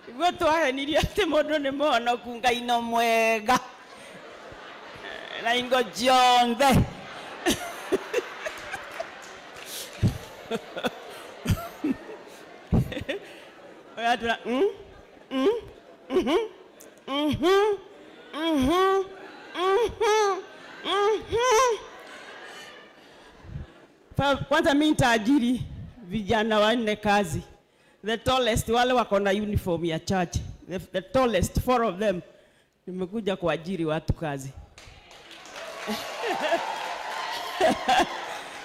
Iguo twahenirie atĩ mũndũ nĩ mũhonoku, Ngai no mwega na ingo cionthe. Ũgatũra mhm, mhm, mhm, mhm, mhm. Kwanza mi nitaajiri vijana wanne kazi. The tallest, wale wako na uniform ya church. The tallest, four of them. Nimekuja kuajiri watu kazi.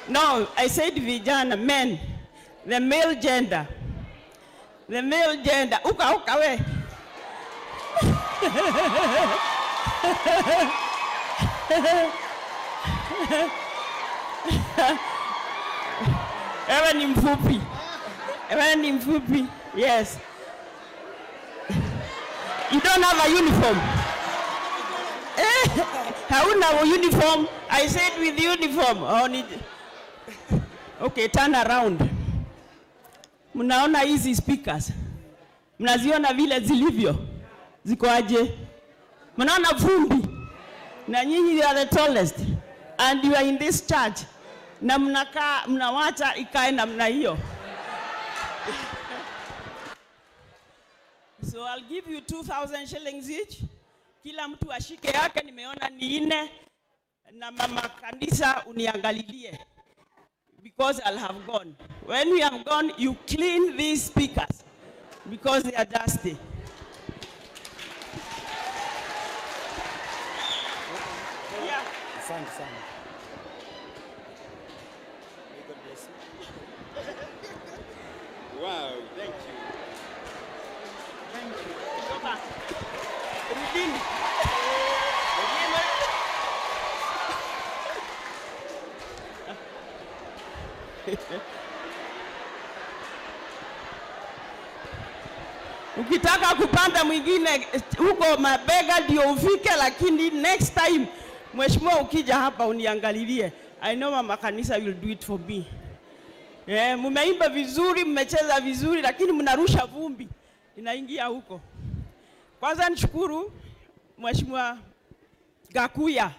No, I said vijana, men. The male gender. The male gender. Uka, uka we. Ewe ni mfupi. Ewe ni mfupi. Yes. You don't have a uniform. Hauna uniform. I said with uniform. Oh, ni... Okay, turn around. Mnaona hizi speakers? Mnaziona vile zilivyo? Ziko aje? Mnaona vumbi? Na nyinyi you are the tallest and you are in this church. Na mnakaa, mnawacha ikae namna hiyo. So I'll give you 2,000 shillings each. Kila mtu ashike yake, nimeona ni nne. Na mama kanisa uniangalilie. Because I'll have gone. When we have gone, you clean these speakers because they are dusty. Yeah. Asante sana. May God bless you. Wow, thank you. Thank you. Go back. Rudini. Rudini. Ukitaka kupanda mwingine huko mabega ndio ufike, lakini next time mheshimiwa ukija hapa uniangalilie. I know mama kanisa will do it for me. Mmeimba vizuri, mmecheza vizuri, lakini mnarusha vumbi inaingia huko. Kwanza nishukuru Mheshimiwa Gakuya.